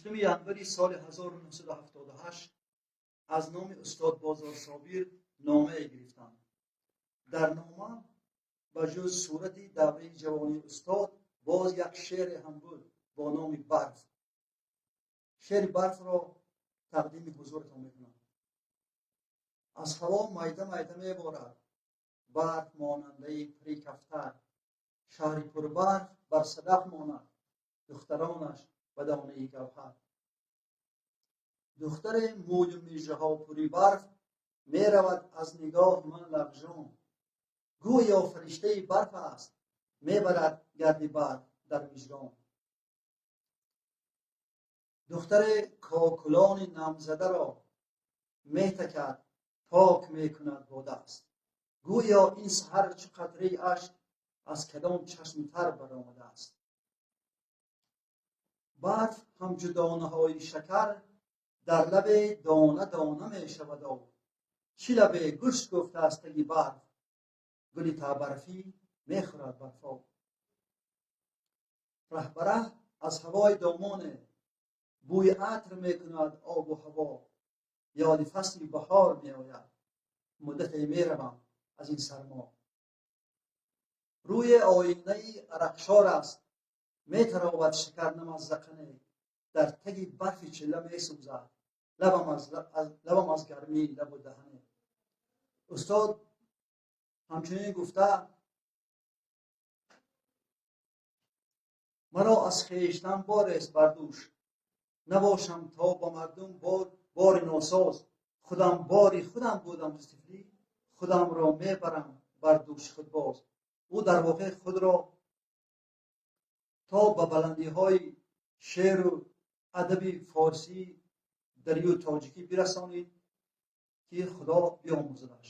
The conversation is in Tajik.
20 январи соли 1978 аз номи устод Бозор Собир номае гирифтам. Дар нома ба ҷуз сурати давраи ҷавонии устод боз як шеъре ҳам буд бо номи «Барф». Шеъри «Барф»-ро тақдими ҳузуртон мекунам. Аз ҳаво майда майда меборад барф, монандаи пари кафтар. Шаҳри пурбарф бар садаф монад, духтаронаш ба донаи гавҳар. Духтаре мӯю мижаҳо пури барф меравад, аз нигоҳи ман лағжон, гӯё фариштаи барф аст, мебарад гарди барф дар мижгон. Духтаре кокулони намзадаро метакад, пок мекунад бо даст, гӯё ин саҳар чу қатраи ашк аз кадом чашми тар баромадааст. Барф ҳамчу донаҳои шакар дар лабе дона дона мешавад об. Чӣ лабе гул шукуфтааст таги барф, гули табарфӣ мехӯрад барфоб. Раҳбараҳ аз ҳавои домоне бӯи атр мекунад обу ҳаво. Ёди фасли баҳор меояд, муддате меравам аз ин сармо. Рӯи оинаи арақшор аст, метаровад шакарнам аз зақане. Дар таги барфи чилла месӯзад лабам аз гармии лабу даҳане. Устод ҳамчунин гуфта: «Маро аз хештан борест бар дӯш, набошам то ба мардум бори носоз. Худам бори худам будам зи тифлӣ, худамро мебарам бар дӯши худ боз». Ӯ дар воқеъ худро то ба баландиҳои шеъру адаби форсӣ, дарию тоҷикӣ бирасонид, ки Худо биомӯзадаш.